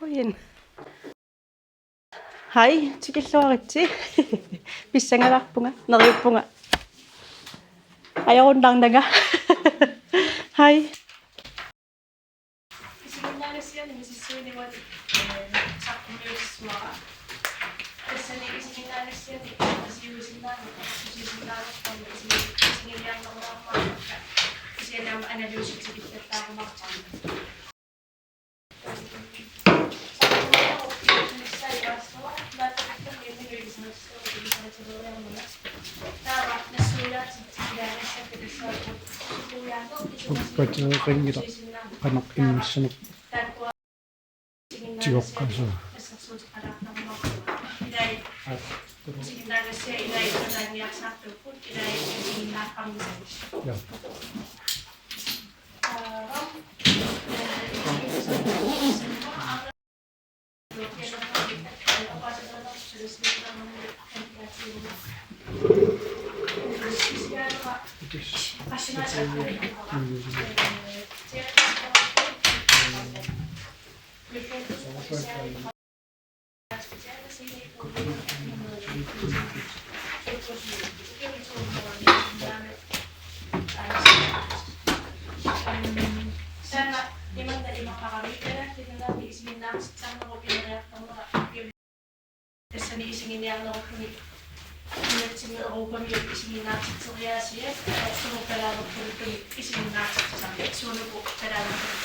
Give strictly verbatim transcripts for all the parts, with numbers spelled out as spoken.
Qujan. Hej, tikilluaritsi. Pissangalaarpunga, neriuppunga. Ajorunnarnanga. Hej. Isiginnaagassiani misissuiniuani, eh, saqqummiussavara. Tassani isiginnaagassiani isiginnaagassiani isiginniarnerpaarpakka. Kisianni aamma analysi tikilluarumaarpara. Uppateeqanngilaq qanoq immissanerput tigoqqasoq. Ja. Tassani isiginniarnerulluni nunatsinni Europamiut isiginnaartitseriaasiat, eh, suukkalaarnerpuluttumik isiginnaartitsisarput, suunuku kalaallisut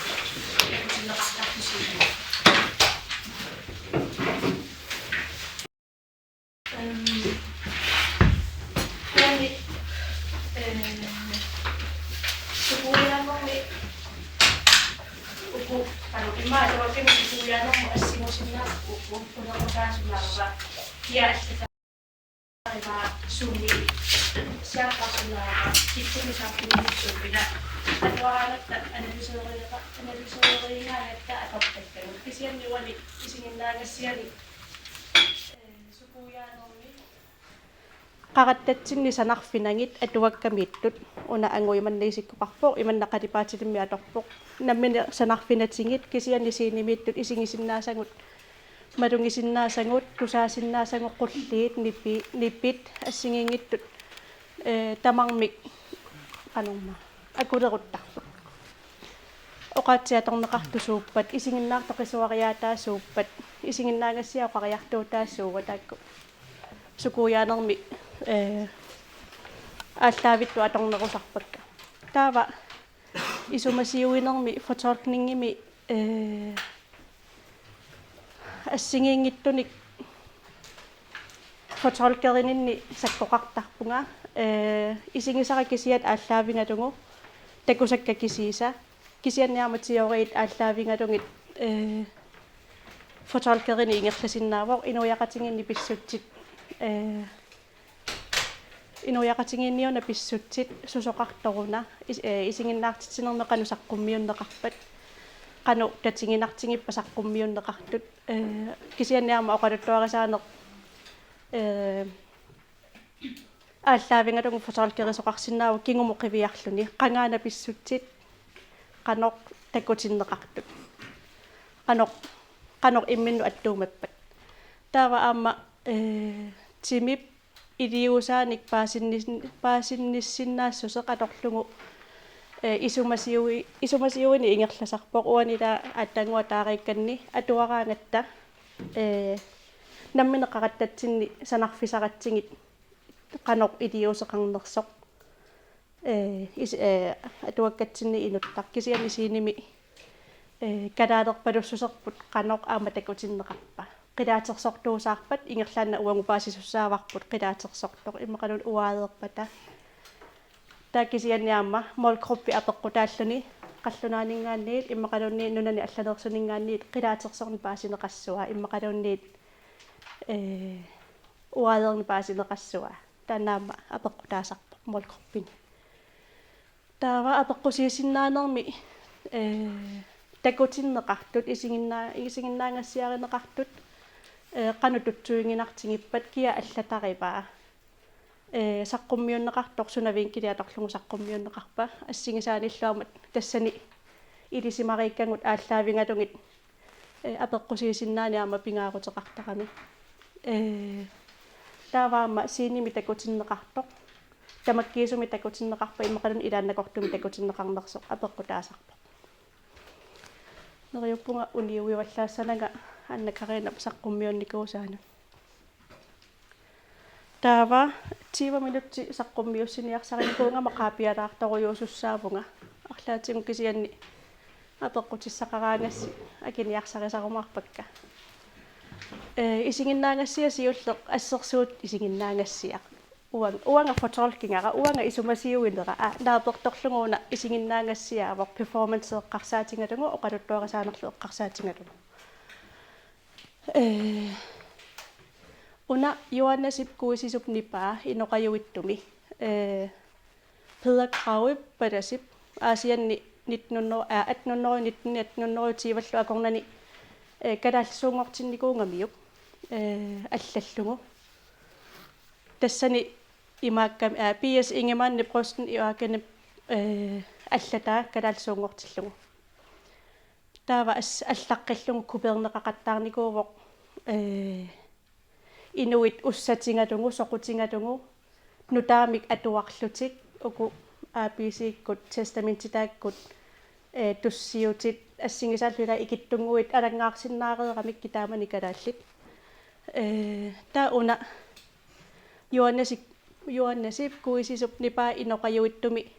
takutinneqartartusiipput. Øhm, kisianni, eh, sukujuanermi uku, anu, immaqa atuakkamik sukujuanermut assingusinnaasut uku, uku unequtaasulaarpaa. Kia allata- Ila sumi siaqqasunnaava, kikkunusaartuunissuup ila atuaraangatta analyseeriga-, analyseerigaangatta atortakkagut. Kisianni uani isiginnaagassiani, eh, sukujuanermi qaqattatsinni sanarfinagit atuakkamiittut, una angut imanna isikkoqarpoq, imanna qalipaatilimmi atorpoq. Nammineq sanarfinatigit kisianni scenemiittut isigisinnaasagut, malugisinnaasagut, tusaasinnaasagut, qulliit, nipi-, nipit assigiinngitsut, eh, tamarmik qanormaa akuleruttarput. Oqaatsit atorneqartut suuppat, isiginnaartut qisuariaataat suuppat, isiginnaagassiat oqariartuutaat suua taakku. Sukujuanermi, eh, aallaavittut atornerusarpakka. Taava isumasiuinermi fortolkningimi, eh, assigiinngitsunik fortolkerininni sakkoqartarpunga, eh, isigisara kisiat aallaavigalugu takusakka kisiisa. Kisianni aamma teoriit aallaavigalugit, eh, fortolkerineq ingerlasinnaavoq inuiaqatigiinni pissutsit, eh, inuiaqatigiinni una pissutsit susoqartoruna is-, eh, isiginnaartitsinermi qanoq saqqummiunneqarpat, qanoq tatiginartigippat saqqummiunneqartut, eh, kisianni aamma oqaluttuarisaaneq, eh, aallaavigalugu fortolkerisoqarsinnaavoq kingumut qiviarluni, qangaana pissutsit qanoq takutinneqartut, qanoq, qanoq imminnut attuumappat. Taava aamma, eh, timip iliuusaanik paasinnis-, paasinnissinnaassuseq atorlugu, eh, isumasiui-, isumasiuineq ingerlasarpoq. Uani ila aatsaannguaq taariikkanni atuaraangatta, eh, nammineq qaqattatsinni sanarfisaratsigit qanoq iliuuseqarnersoq, eh, is-, eh, atuakkatsinni inuttaq, kisianni scenemi, eh, kalaalerpalussuserput qanoq aamma takutinneqarpa. Qilaatersortuusaarpat, ingerlaannaq uagut paasisussaavarput qilaatersortoq, immaqaluunniit uaareerpata. Taava kisianni aamma målgruppit apeqqutaalluni qallunaaninngaanniit immaqaluunniit nunani allaneersuninngaanniit qilaatersorneq paasineqassua, immaqaluunniit, eh, uaareerneq paasineqassua. Taanna aamma apeqqutaasarpoq målgruppini. Taava apeqqusiisinnaanermi, eh, takutinneqartut, isiginnaa-, isiginnaagassiarineqartut, eh, qanoq tutsuiginartigippat, kia allatariva. Eh, saqqummiunneqartoq suna vinkeli atorlugu saqqummiunneqarpa, assigisaanillu aamma tassani ilisimariikkagut aallaavigalugit Ee, apeqqusiisinnaanera aamma pingaaruteqartarami. Ee, taava aamma scenemik takutinneqartoq. Tamakkiisumik takutinneqarpoq immaqaluunniit ilaannakortumik takutinneqarnersoq apeqqutaasarpoq. Neriuppunga uniuivallaassananga Anna Karinap saqqummiunnikuusaanut. Taava tyve minutsit saqqummiussiniarsarinikuugama qaapialaartorujuusussaavunga. Arlaatigut kisianni apeqqutissaqaraangassi akiniarsarisarumaarpakka. Ee, isiginnaagassiaq siulleq assersuut isiginnaagassiaq. Uang-, uanga fortolkingara, uanga isumasiuinera, aa, naapertorlugu una isiginnaagassiaavoq performance eqqarsaatigalugu, oqaluttuarisaanerlu eqqarsaatigalugu. Ee, una Johannesip Kuisisup nipaa inoqajuittumi. Ee, Peder Kragip palasip Aasianni nitten hundrede, aa, atten hundrede nitten, atten hundrede tyve-llu akornanni, ee, kalaallisuunngortinnikuugamiuk, ee, allallugu. Tassani imaakkami, aa, P S Ingemannip Røsten i Ørkenen, ee, allataa kalaallisuunngortillugu. Taava as-, allaqqillugu kupeerneqaqattaarnikuuvoq, ee, inuit ussatigalugu, soqutigalugu, nutaamik atuarlutik, uku A B C-kkut, testamentitaakkut, ee, tussiutit, assigisaallu ilaa ikittunnguit alanngaarsinnaareeramikku taamani kalaallit. Ee, taava una Johannesip, Johannesip Kuisisup nipaa inoqajuittumi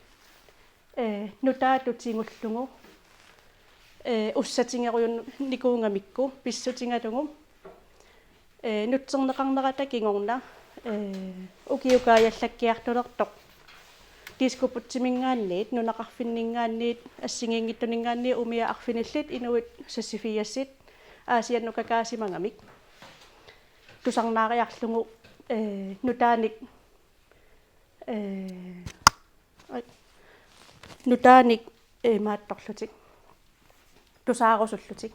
ee, nutaatut tigullugu, ee, ussatigerujunikuugamikku pissutigalugu, ee, nutserneqarnerata kingorna, ee, ukiukaajallakkiartulertoq diskoputsiminngaanniit, nunaqarfinninngaanniit, assigiinngitsuninngaanniit umiaq arfinillit inuit seksogfirsit Aasiannut kakaasimagamik. Tusarnaariarlugu, ee, nutaanik, ee, ai, nutaanik, ee, imaattorlutik. Tusaarusullutik.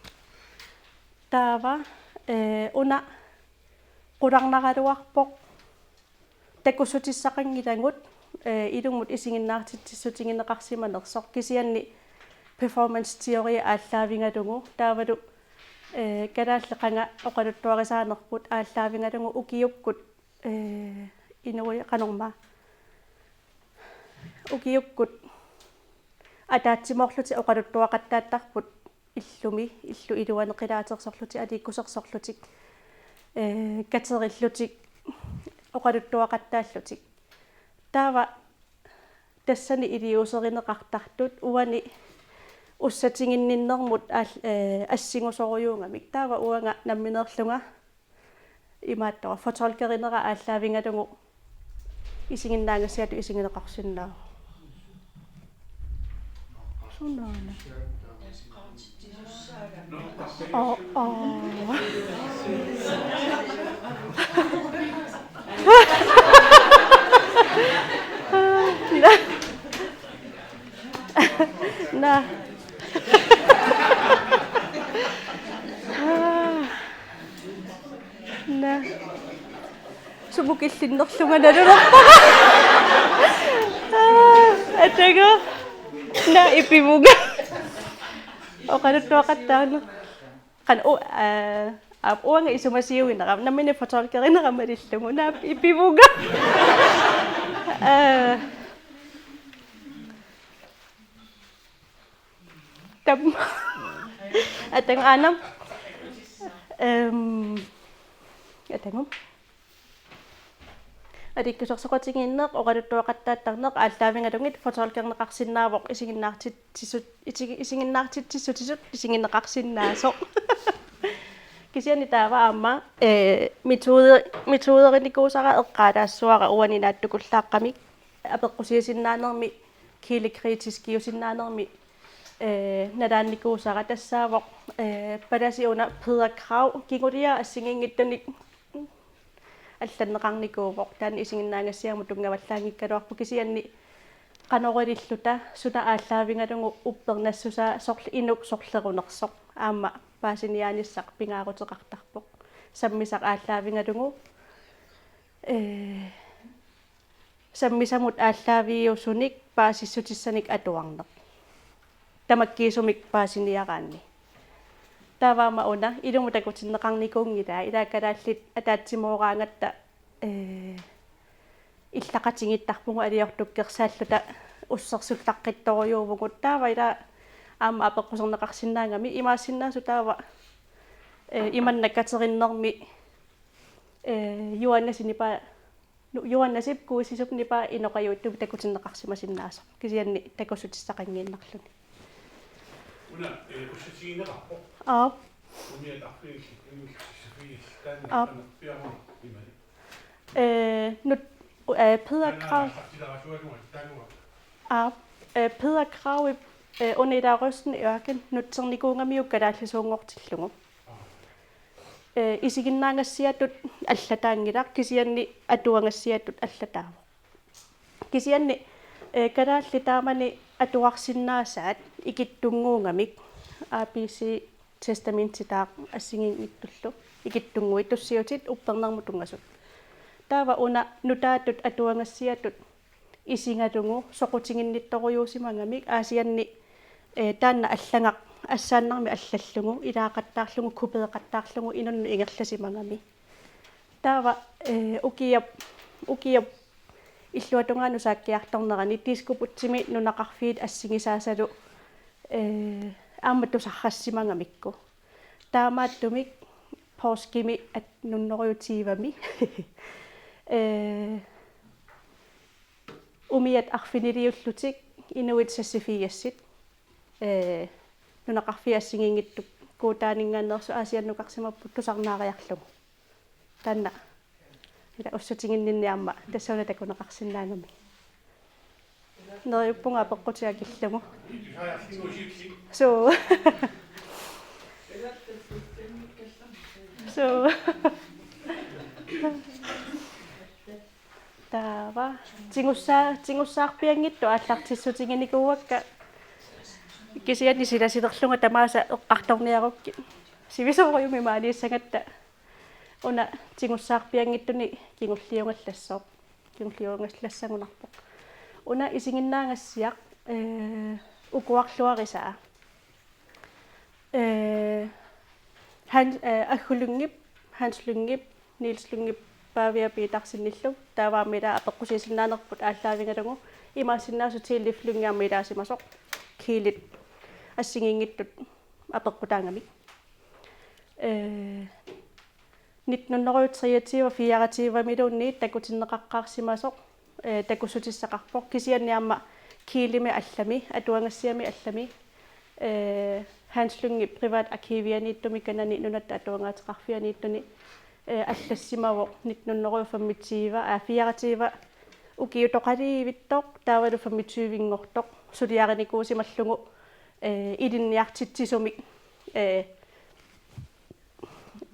Taava, ee, una qularnaraluarpoq takussutissaqanngilagut, ee, ilumut isiginnaartitsissutigineqarsimanersoq kisianni performance teori aallaavigalugu taavalu, ee, kalaallit qanga oqaluttuarisaanerput aallaavigalugu ukiukkut, ee, inuit qanormaa. Ukiukkut ataatsimoorlutik oqaluttuaqattaattarput illumi, illut iluani qilaatersorlutik, aliikkusersorlutik, ee, katerillutik, oqaluttuaqattaallutik. Taava tassani iliuuserineqartartut uani ussatiginninnermut al-, ee, assigusorujuugamik. Taava uanga nammineerlunga imaattoq fortolkerinera aallaavigalugu isiginnaagassiatut isigineqarsinnaavoq. Sunaana. Aa, aa. Naa. Naa. Sumut killinnerlunga nalulerpara. Aa, atagu. Naa, ipivunga. Oqaluttuaqattaarneq. Qanoq, aa, aap, uanga isumasiuinera, nammineq fortolkerinera malillugu. Naa, ipivunga. Aa. Tam-, atagu, aanam. Ehm, atagu. Aliikkusersoqatigiinneq, oqaluttuaqattaattarneq aallaavigalugit fortolkerneqarsinnaavoq isiginnaartitsissut, isigi-, isiginnaartitsissutissut isigineqarsinnaasoq. Kisianni taava aamma, ee, metode-, metoderinikuusara eqqaalaassavara uani naatsukullaaqqamik apeqqusiisinnaanermi, kildekritiskiusinnaanermi, ee, nalaannikuusara tassaavoq, ee, palasi una Peder Krag, kinguliaa assigiinngitsunik allanneqarnikuuvoq, taanna isiginnaagassiamut tunngavallaanngikkaluarpoq kisianni qanorililluta suna aallaavigalugu uppernassusaa sorl-, inuk sorlerunersoq aamma paasiniaanissaq pingaaruteqartarpoq. Sammisaq aallaavigalugu, ee, sammisamut aallaaviusunik paasissutissanik atuarneq. Tamakkiisumik paasiniaraanni. Taava aamma una ilumut takutinneqarnikuunngilaa, ilaa kalaallit ataatsimooraangatta, ee, illaqatigiittarpugut aliortukkersaalluta ussersullaqqittorujuuvugut. Taava ilaa aamma apeqquserneqarsinnaagami imaassinnaavoq taava, ee, imannak katerinnermi, ee, Johannesip nipaa, nu-, Johannesip Kuisisup nipaa inoqajuittumik takutinneqarsimasinnaasoq. Kisianni takussutissaqanngiinnarluni. Una, ee, ussutigineqarpoq. Aap. Umiat arfinillit inuillit sassiffigissaanni Aap. Qanerpiaruna imali. Ee, nut-, ee, Peder Taanna Krag. Aqqartilaarasualuga taanua. Aap. Ee, Peder Kragip, ee, Under Røsten i ørken nutsernikuugamiuk kalaallisuunngortillugu. Ee, isiginnaagassiatut allataanngilaq, kisianni atuagassiatut allataavoq. Kisianni, ee, kalaallit taamani atuarsinnaasaat ikittunnguugamik A B C testamentitaaq assigiinngitsullu ikittunnguit tussiutit uppernermut tunngasut. Taava una nutaatut atuagassiatut isigalugu soqutiginnittorujuusimagamik Aasianni, ee, taanna allagaq assaannarmik allallugu, ilaaqattaarlugu, kupeeqattaarlugu inunnut ingerlasimagami. Taava, ee, ukiap-, ukiap illuatungaanut saakkiartornerani Diskobugtimi nunaqarfiit assigisaasalu, ee, aamma tusarrassimagamikku. Taamaattumik poorskimi attenhundredetyvemi, ee, umiat arfiniliullutik inuit sassiffigissaat, ee, nunaqarfiit assigiinngitsut Kutaaninngaanneersut Aasiannukarsimapput tusarnaariarlugu. Taanna. Ila ussutiginninni aamma tassuuna takuneqarsinnaagami. Neriuppunga apeqqutit akillugu. Suu. Suu. Taava. Tigussaa-, tigussaarpianngitsut aallartissutiginikuuakka, kisianni silasilerlunga tamaasa eqqartorniarukkit. Sivisoorujussuarmik maaniissagatta una tigussaarpianngitsuni kingulliugallassaaq. Kingulliugallassagunarpoq. Una isiginnaagassiaq, ee, ukuarluarisaa. Ee, Han-, ee, Aggu Lyngep, Hans Lyngep, Niels Lyngep, Pavia Petersenillu, taava aamma ilaa apeqqusiisinnaanerput aallaavigalugu, imaassinnaavoq Tilliff Lynge aamma ilaasimasoq, Kiilit assigiinngitsut apeqqutaagami. Ee, nitten hundrede og treogtyve fireogtyvemiluunniit takutinneqaqqaarsimasoq, ee, takussutissaqarpoq, kisianni aamma Kiilimit allami, atuagassiamit allami, ee, Hans Lyngep privatarkivianiittumi Kanani Nunatta Atuagaateqarfianiittuni, ee, allassimavoq nitten hundrede og femogtyve, aa, fireogtyve ukiutoqaliivittoq, taavalu femogtyvenngortoq, suliarinikuusimallugu, ee, ilinniartitsisumik, ee,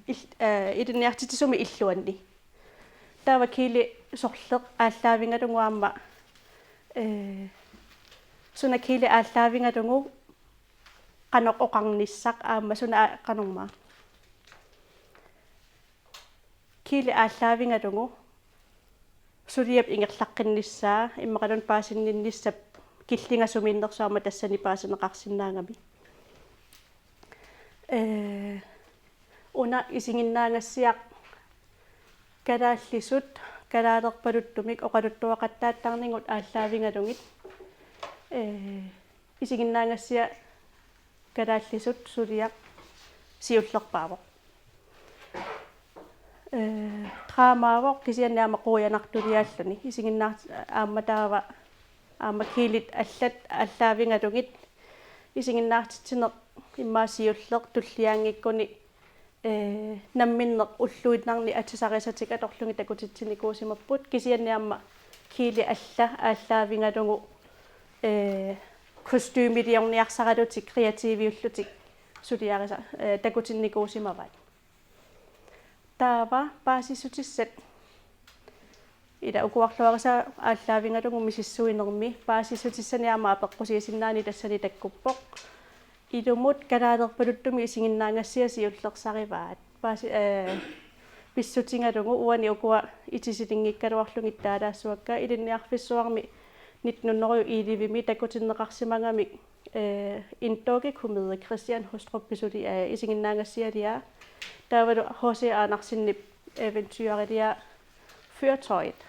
il-, ee, ilinniartitsisumik illuanni. Taava Kiili sorleq aallaavigalugu aamma, ee, suna Kiili aallaavigalugu qanoq oqarnissaq aamma suna aa-, qanormaa. Kiili aallaavigalugu suliap ingerlaqqinnissaa immaqaluunniit paasinninnissap killinga sumiinnersoq aamma tassani paasineqarsinnaagami. Ee, una isiginnaagassiaq kalaallisut kalaalerpaluttumik oqaluttuaqattaattarnigut aallaavigalugit. Ee, isiginnaagassiaq kalaallisut suliaq siullerpaavoq. Ee, dramaavoq kisianni aamma quianartuliaalluni. Isiginnaart-, aamma taava, aamma Kiilit allat aallaavigalugit. Isiginnaartitsineq immaqa siulleq tulliaanngikkuni, ee, namminneq ulluinnarni atisarisatik atorlugit takutitsinikuusimapput. Kisianni aamma Kiili alla aallaavigalugu, ee, kostymeliorniarsaralutik kreativiullutik suliarisa-, ee, takutinnikuusimavaat. Taava paasissutissat. Ila ukuarluarisaa aallaavigalugu misissuinermi paasissutissani aamma apeqqusiisinnaaneq tassani takkuppoq. Ilumut kalaalerpaluttumik isiginnaagassiaq siullersarivaat. Paasi-, ee, pissutigalugu uani ukua itisilinngikkaluarlugit taalaassuakka ilinniarfissuarmi nitten hundrede og ellevemi takutinneqarsimagamik Eh, en dukkekomedie, Christian Hostrup pisuli, eh, isiginnaagassialia. Taavalu H C Andersenip eventyriliaa Fyrtøjet.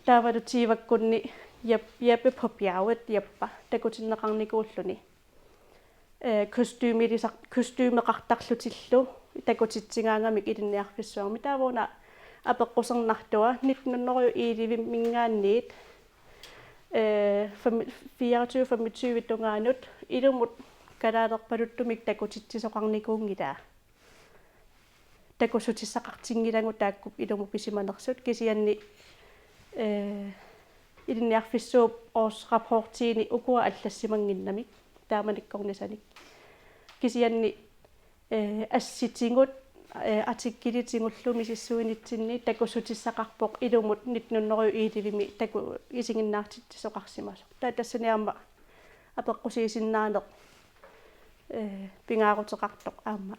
Taavalu tyvekkunni Jep-, Jeppe på bjerget, Jeppa, takutinneqarnikuulluni. Eh, kostumilisar-, kostumeqartarlutillu takutitsigaangamik ilinniarfissuarmi. Taava una apeqqusernartua nitten hundrede og elleve-minngaanniit, eh, fem-, fireogtyve femogtyve tungaanut ilumut kalaalerpaluttumik takutitsisoqarnikuunngilaa. Takussutissaqartinngilagut taakku ilumut pisimanersut, kisianni, eh, ilinniarfissuup årsrapportiini ukua allassimannginnamik taamanikkornisanik. Kisianni, eh, assitigut, eh, artikkelitigut misissuinitsinni takussutissaqarpoq ilumut nitten hundrede og elleve-mi taku-, isiginnaartitsisoqarsimasoq. Taava tassani aamma apeqqusiisinnaaneq, eh, pingaaruteqartoq aamma.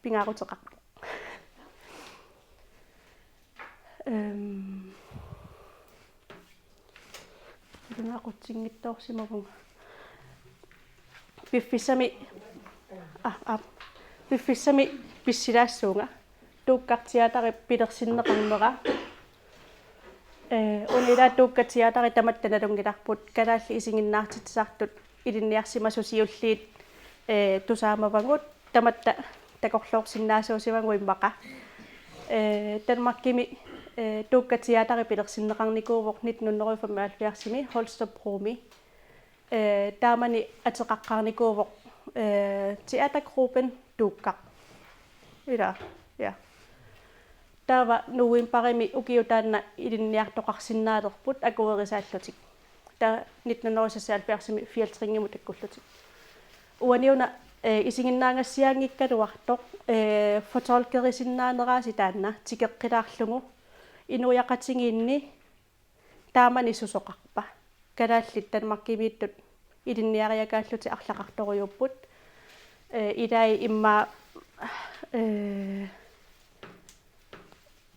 Pingaaruteqartoq. Ehm, pingaarutsinngitsoorsimavunga. Piffissami, ah, ah, piffissami pissilaassuunga. Tuukkaq Teateri pilersinneqarnera. Eh, una ila Tuukkaq Teateri tamatta nalunngilarput, kalaallit isiginnaartitsisartut ilinniarsimasut siulliit, eh, tusaamavagut, tamatta takorloorsinnaasuusimavugut immaqa. Eh, Danmarkimi, eh, Tuukkaq Teateri pilersinneqarnikuuvoq nitten hundrede og femoghalvfjerds-imi Holstebromi. Eh, taamani ateqaqqaarnikuuvoq, eh, teatergruppen Tuukkaq. Ila, ja. Taava novembarimi ukiut taanna ilinniartoqarsinnaalerput akuerisaallutik. Taava nitten hundrede og seksoghalvfjerds-imi Fjaltringimut takkullutik. Uani una, eh, isiginnaagassiaanngikkaluartoq, eh, fortolkerisinnaanerasi taanna tikeqqilaarlugu inuiaqatigiinni taamani susoqarpa. Kalaallit Danmarkimiittut ilinniariakaallutik arlaqartorujuupput. Eh, ilai immaqa, eh,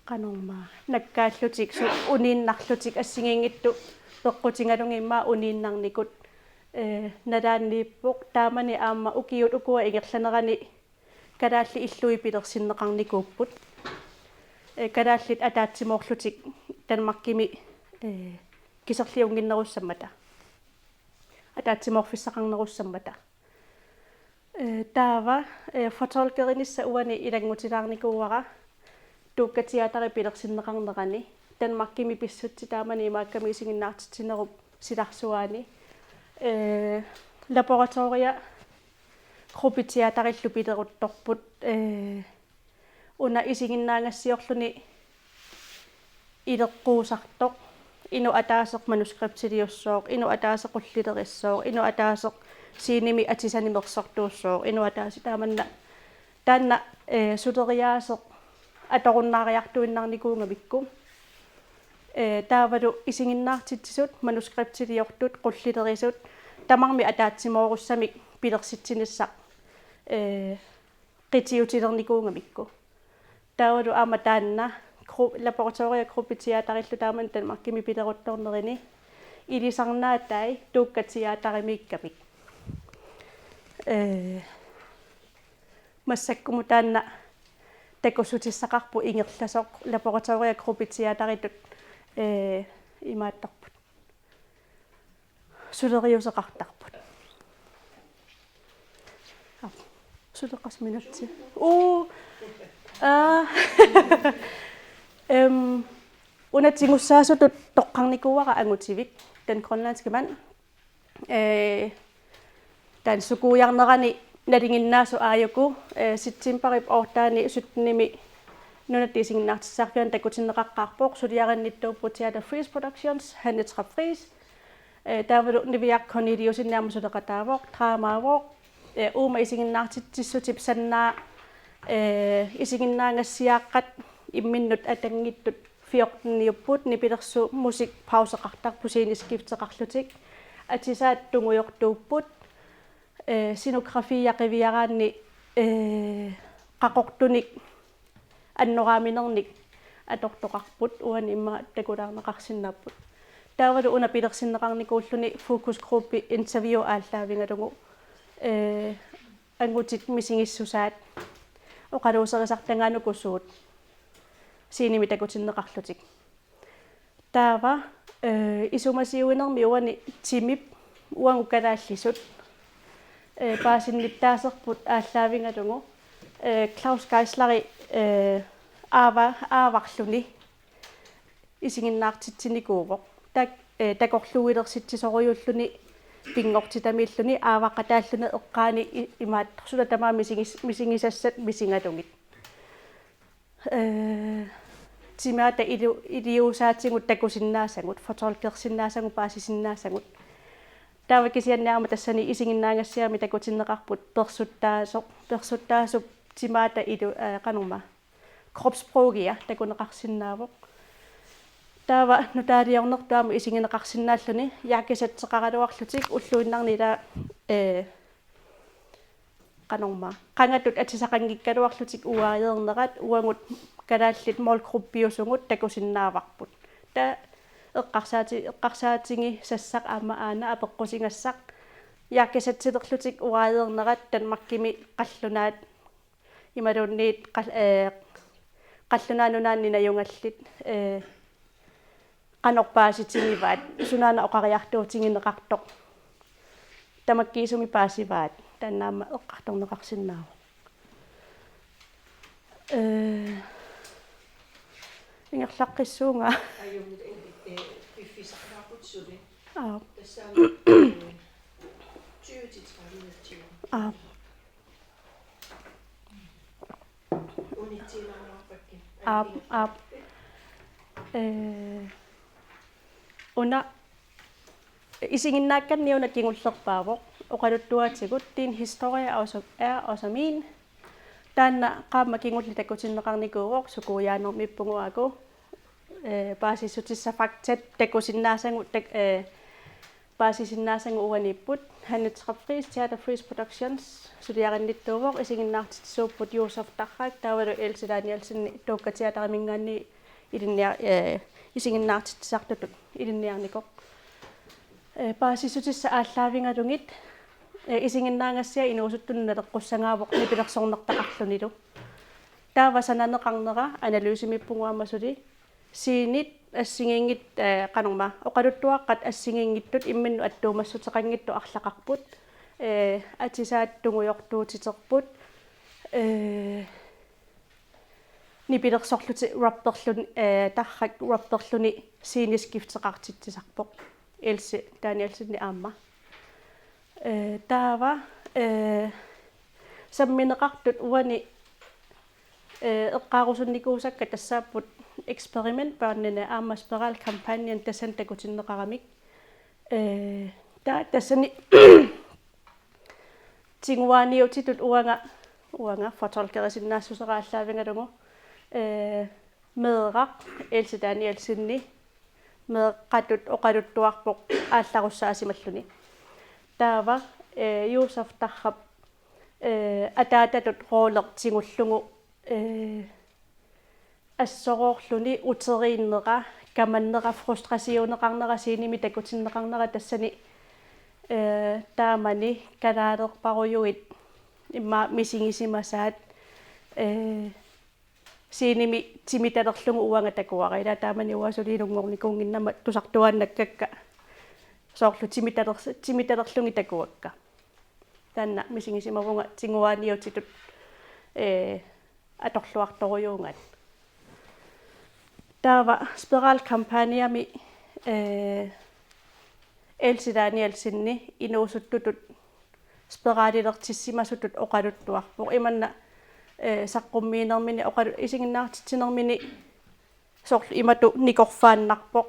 qanormaa, nakkaallutik su-, uniinnarlutik assigiinngitsut peqqutigalugit immaqa uniinnarnikut, eh, nalaaniippoq, taamani aamma ukiut ukua ingerlanerani kalaallit illui pilersinneqarnikuupput. Eh, kalaallit ataatsimoorlutik Danmarkimi, eh, kiserliunnginnerussammata. Ataatsimoorfissaqarnerussammata. Eh, taava, eh, fortolkerinissaq uani ilanngutilaarnikuuara Tuukkaq Teateri pilersinneqarnerani. Danmarkimi pissutsit taamani imaakkami isiginnaartitsinerup silarsuaani. Eh, Laboratoriet Gruppeteaterillu pileruttorput, eh, una isiginnaagassiorluni ileqquusartoq, inuk ataaseq manuskriptiliussooq, inuk ataaseq qullilerissooq, inuk ataaseq scenemi atisanik mersortuussooq, inuk ataaseq taamanna, taanna, eh, suleriaaseq atorunnaariartuinnarnikuugamikku. Eh, taavalu isiginnaartitsisut, manuskriptiliortut, qullilerisut, tamarmik ataatsimoorussamik pilersitsinissaq, eh, qitiutilernikuugamikku. Taavalu aamma taanna gru-, Laboratoriet Gruppeteaterillu taamani Danmarkimi pileruttornerini ilisarnaatai Tuukkaq Teaterimiikkamik. Eh, massakkumut taanna takussutissaqarpoq ingerlasoq Laboratoriet Gruppeteateritut, eh, imaattorput. Suleriuseqartarput. Aa, suleqaaq minutsi. Uu. Aa. Em, una tigussaasutut toqqarnikuuara Angutivik, Den Grønlandske Mand. Eh, taanna sukuujarnerani nalinginnaasut aajuku, eh, septembarip ottende syttenimi Nunatta Isiginnaartitsisarfiani takutinneqaqqaarpoq, suliarinnittuupput Teater Friis Productions, Hanne Trapp Friis. Eh, taavalu Niviaq Korneliussenip aamma suleqataavoq, dramaavoq, eh, uuma isiginnaartitsissutip Sannaa, eh, isiginnaagassiaaqqat imminnut atanngitsut fjorteniupput, nipilersuut musikpauseqartarput sceneskifteqarlutik. Atisaat tungujortuupput, eh, scenografia qiviaraanni, eh, qaqortunik annoraaminernik atortoqarput, uani immaqa takulaarneqarsinnaapput. Taavalu una pilersinneqarnikuulluni fokusgruppi interview aallaavigalugu, eh, angutit misigissusaat oqaluuserisartagaanni uku suut scenemi takutinneqarlutik. Taava, eh, isumasiuinermi uani timip uagut kalaallisut, eh, paasinnittaaserput aallaavigalugu, eh, Claus Geisleri, eh, aava-, aavarluni isiginnaartitsinikuuvoq. Tak-, eh, takorluuilersitsisorujuulluni pinngortitamiilluni aavaqataalluni eqqaani i-, imaattoq suna tamaat misigis-, misigisassat misigalugit. Eh, timaata ilu-, iliuusaatigut takusinnaasagut, fortolkersinnaasagut, paasisinnaasagut. Taava kisianni aamma tassani isiginnaagassiami takutinneqarput persuttaasoq, persuttaasup timaata ilu-, eh, qanormaa, kropssprogia takuneqarsinnaavoq. Taava nutaaliornertut aamma isigineqarsinnaalluni, jakkesætteqaraluarlutik ulluinnarni ila, eh, qanormaa, qangatut atisaqanngikkaluarlutik uaajeernerat, uagut kalaallit målgruppiusugut takusinnaavarput. Taava eqqarsaati-, eqqarsaatigisassaq aamma aana apeqqusigassaq, jakkesættilerlutik uaajeernerat Danmarkimi qallunaat imaluunniit qal-, eh, qallunaat nunaanni najugallit, eh, qanoq paasitigivaat, sunaana oqariartuutigineqartoq, tamakkiisumik paasivaat, taanna aamma eqqartorneqarsinnaavoq. Eh, ingerlaqqissuunga. Ajunngi, eh, piffissaqalaarput suli. Aap. Tassaana, eh, tyve til tredive minutter. Aap. Aap, aap. Eh, una isiginnaakkanni una kingullerpaavoq. Oqaluttuatigut, din historie er også, er også min. Taanna qaammat kingulleq takutinneqarnikuuvoq, sukuujaanermippugut aaku. Eh, paasissutissat faktat takusinnaasagut, tak-, eh, paasisinnaasagut uaniipput. Hanne Trapp Friis, Teater Friis Productions, suliarinnittuuvoq, isiginnaartitsisuupput Josef Tarrak, taavalu Else Danielsen, Tuukka Teateriminngaanniit ilinnia-, eh, isiginnaartitsisartutut ilinniarnikoq. Eh, paasissutissat aallaavigalugit, eh, isiginnaagassiaq inuusuttunut naleqqussagaavoq nipilersornertaqarlunilu. Taava sananeqarnera analysemippugut aamma suli. Scenit assigiinngit-, eh, qanormaa, oqaluttuaqqat assigiinngitsut imminnut attuumassuteqanngitsut arlaqarput. Eh, atisaat tungujortuutiterput. Eh, nipilersorlutik rapperluni, eh, Tarrak rapperluni sceneskifteqartitsisarpoq. Else Danielsen aamma. Eh, taava, eh, sammineqartut uani, eh, eqqaarusunnikuusakka tassaapput eksperimentbørnene aamma spiralkampagnen tassani takutinneqaramik. Eh, ta-, tassani tiguaaniutitut uanga, uanga fortolkerisinnaassusera aallaavigalugu, eh, meeraq Else Danielsenip meeqqatut oqaluttuarpoq aallarussaasimalluni. Taava, eh, Josef Tarrap, eh, ataatatut rolle tigullugu, eh, assoroorluni uteriinnera, kamannera, frustrationeqarnera, scenemi takutinneqarnera tassani, eh, taamani kalaalerparujuit immaqa misigisimasaat, eh, scenemi timitalerlugu uanga takuara. Ila taamani uanga suli ilunngornikuunnginnama tusartuaannakkakka soorlu timitaler-, timitalerlugit takuakka. Taanna misigisimavunga tiguaaniutitut, eh, atorluartorujuugaat. Taava spiralkampagnemi, eh, Else Danielsenip inuusuttutut spiralilertissimasutut oqaluttuarpoq. Imanna, eh, saqqummiinermini oqalu-, isiginnaartitsinermini soorlu imatut nikorfaannarpoq.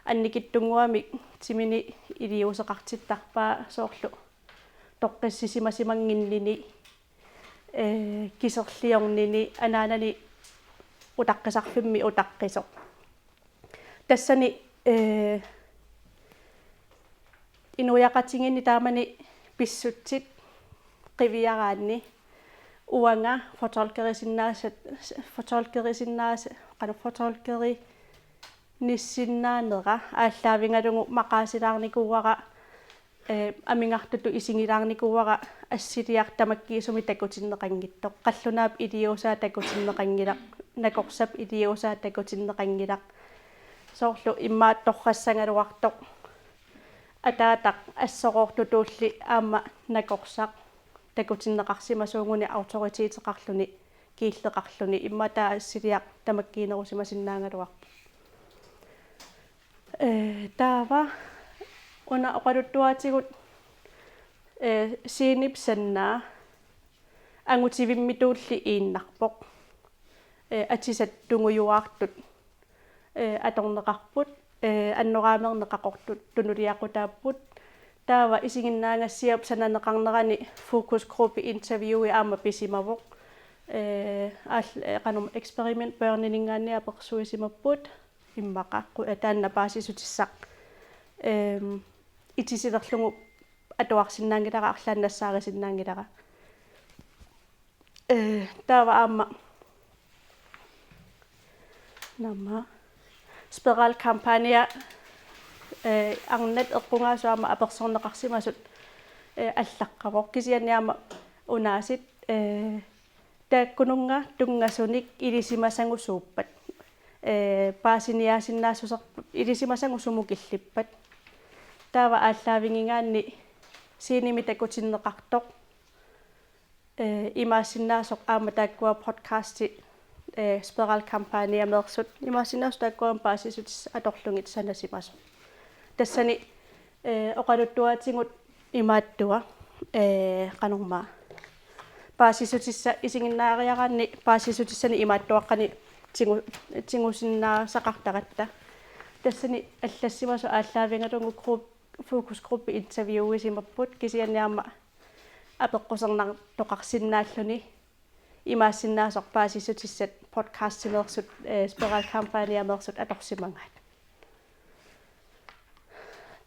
Annikitsunnguamik timini iliuuseqartittarpaa soorlu toqqissisimasimannginnini, eh, kiserliornini, anaanani utaqqisarfimmi utaqqisoq. Tassani, eh, inuiaqatigiinni taamani pissutsit qiviaraanni uanga fortolkerisinnaasat, fortolkerisinnaasa-, qanoq fortolkeri-, nissinnaanera aallaavigalugu maqaasilaarnikuuara, ee, amigartutut isigilaarnikuuara assiliaq tamakkiisumik takutinneqanngitsoq. Qallunaap iliuusaa takutinneqanngilaq, nakorsap iliuusaa takutinneqanngilaq. Soorlu immaqa torrassagaluartoq ataataq assoroortutulli aamma nakorsaq takutinneqarsimasuuguni autoriteteqarluni, kiilleqarluni, immaqa taava assiliaq tamakkiinerusimasinnaagaluarpoq. Ee, taava una oqaluttuaatigut, ee, scenep sannaa angutivimmitulli iinnarpoq. Ee, atisat tungujuaartut, ee, atorneqarput, ee, annoraamerneq qaqortut tunuliaqutaapput. Taava isiginnaagassiap sananeqarnerani fokusgruppe interviewi aamma pisimavoq. Ee, aal-, ee, qanormaa, eksperimentbørnininngaanniit apersuisimapput immaqa qu-, ee, taanna paasissutissaq, eem, itisilerlugu atuarsinnaanngilara, arlaannik nassaarisinnaanngilara. Ee, taava aamma naamma spiralkampagne, ee, arnat eqqugaasut aamma apersorneqarsimasut, ee, allaqqavoq, kisianni aamma unaasiit, ee, taakkununnga tunngasunik ilisimasagusuuppat, ee, paasiniaasinnaassuser-, ilisimasagut sumut killippat. Taava aallaavigigaanni scenemi takutinneqartoq, ee, imaassinnaasoq aamma taakkua podcasti, ee, spiralkampagnemeersut, imaassinnaasoq taakkua aamma paasissutissat atorlugit sanasimasoq. Tassani, ee, oqaluttuaatigut imaattua, ee, qanormaa, paasissutissat isiginnaariaraanni paasissutissanik imaattuaqqanik tigu-, tigusinnaasaqartaratta. Tassani allassimasoq aallaavigalugu grup-, fokusgruppe interviewisimapput, kisianni aamma apeqqusernartoqarsinnaalluni imaassinnaasoq paasissutissat podcastimeersut, ee, spiralkampagnemeersut atorsimagaat.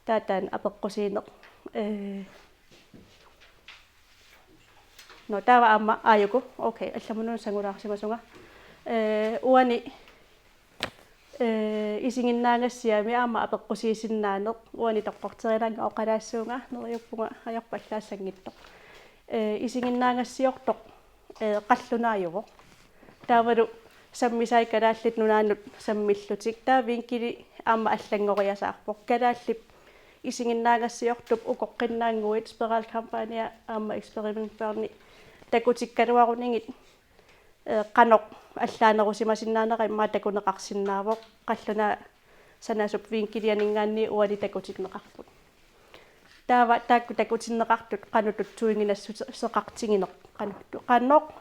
Taava taanna apeqqusiineq. Ee. Nå, taava aamma aajuku. Okay, allamut una sangulaarsimasunga. Ee, uani, ee, isiginnaagassiami aamma apeqqusiisinnaaneq, uani toqqorterilaannga oqalaassuunga, neriuppunga ajorput allaassanngitsoq. Ee, isiginnaagassiortoq, ee, qallunaajuvoq. Taavalu sammisai Kalaallit Nunaannut sammillutik. Taava vinkili aamma allanngoriasaarpoq. Kalaallip isiginnaagassiortup ukoqqinnaannguit spiralkampagne aamma eksperimentbørni takutikkaluarunigit, ee, qanoq allaanerusimasinnaanera immaqa takuneqarsinnaavoq. Qallunaat sanasup vinkilianinngaanniit uani takutinneqarput. Taava taakku takutinneqartut qanoq tutsuiginassuseqartigineq, qanoq tu-, qanoq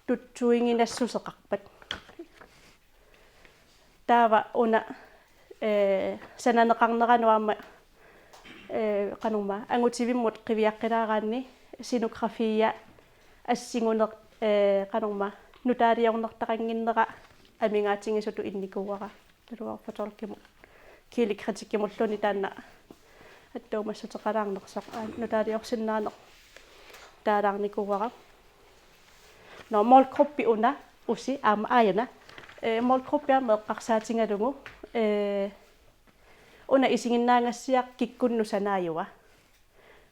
tutsuiginassuseqarpat. Taava una, ee, sananeqarneranut aamma, ee, qanormaa, angutivimmut qiviaqqilaaraanni scenografia assiguneq, ee, qanormaa, nutaaliornertaqannginnera amigaatigisutut innikuuara. Taava fortolkimut, kildekritikkimulluni taanna attuumassuteqalaarnersoq, aa, nutaaliorsinnaaneq taalaarnikuuara. Nå, målgruppi una, usi aamma aajuna. Ee, målgruppi aamma eqqarsaatigalugu, ee, una isiginnaagassiaq kikkunnut sanaajua.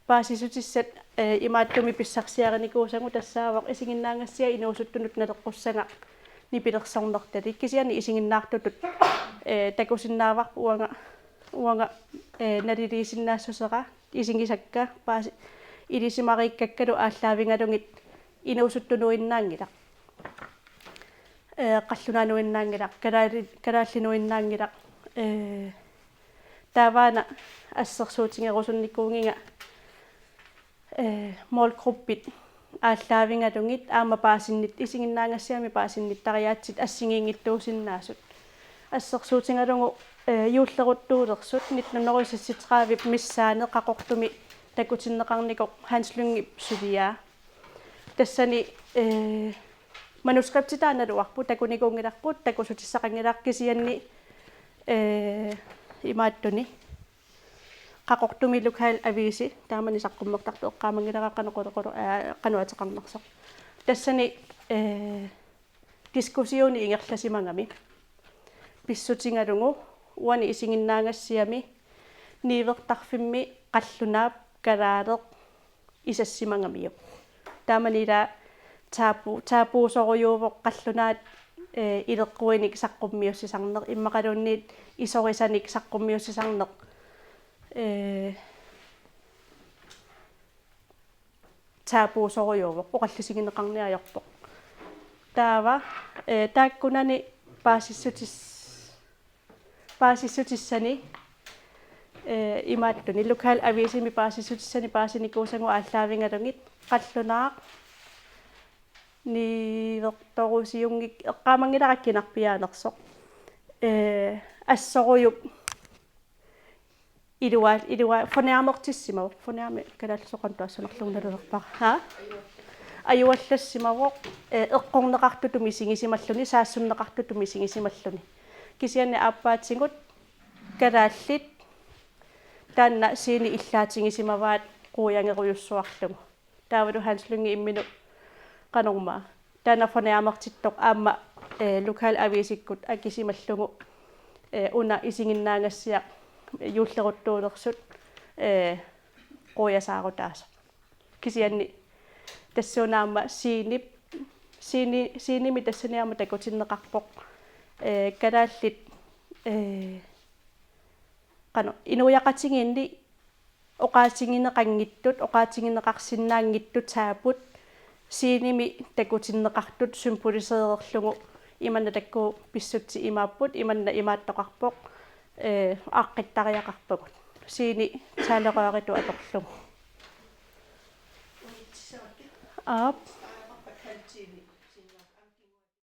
Paasissutissat, ee, imaattumik pissarsiarinikuusagut tassaavoq isiginnaagassiaq inuusuttunut naleqqussagaq nipilersornertalik, kisianni isiginnaartutut, ee, takusinnaavarput uanga, uanga, ee, naliliisinnaassusera isigisakka paasi-, ilisimariikkakkalu aallaavigalugit inuusuttunuinnaanngilaq. Ee, qallunaanuinnaanngilaq, kalaali-, kalaallinuinnaanngilaq, ee, taavaana assersuutigerusunnikuugiga, ee, målgruppit aallaavigalugit aamma paasinnit-, isiginnaagassiami paasinnittariaatsit assigiinngitsuusinnaasut. Assersuutigalugu, ee, juulleruttuulersut nitten hundrede seksogtredive missaani Qaqortumi takutinneqarnikoq Hans Lyngep suliaa. Tassani, ee, manuskripti taannaluarpoq, takunikuunngilarput, takussutissaqanngilaq, kisianni, ee, imaattuni Qaqortumi lokalaviisi taamani saqqummertartoq eqqaamanngilara qanoq qulu-, qulu-, aa, qanoq ateqarnersoq. Tassani, ee, diskussioni ingerlasimagami. pissutigalugu uani isiginnaagassiami niuertarfimmi qallunaap kalaaleq isassimagamiuk. Taamani ila tabu-, tabuusorujuuvoq qallunaat, eh, ileqquinik saqqummiussisarneq, immaqaluunniit isorisanik saqqummiussisarneq, eh, tabuusorujuuvoq, oqallisigineqarniarpoq. Taava, eh, taakkunani paasissutis-, paasissutissani, eh, imaattuni, lokalavisimi paasissutissani paasinikuusagut aallaavigalugit qallunaaq niuertorusiunngik-, eqqaamanngilara kinarpiaanersoq. Eh, assorujuk ilua-, ilua-, fornærmertissimavoq, fornærme kalaallisut qanoq taassunaarlugu nalulerpara. Ha? Ajuallassimavoq, eh, eqqorneqartutut misigisimalluni, saassunneqartutut misigisimalluni. Kisianni aappaatigut kalaallit taanna scene illaatigisimavaat quiangerujussuarlugu. Taavalu Hans Lynge imminut qanormaa. Taanna fornærmertittoq aamma, eh, lokalavisikkut akisimallugu, eh, una isiginnaagassiaq juulleruttuulersut, eh, quiasaarutaasoq. Kisianni tassuuna aamma scenep-, scene-, scenemi tassani aamma takutinneqarpoq, eh, kalaallit, eh, qanoq, inuiaqatigiinni oqaatigineqanngitsut, oqaatigineqarsinnaanngitsut taabut scenemi takutinneqartut symboliseererlugu imanna taakku pissutsit imaapput, imanna imaattoqarpoq, eh, aaqqittariaqarpagut. Scene talerøritut atorlugu. Aap.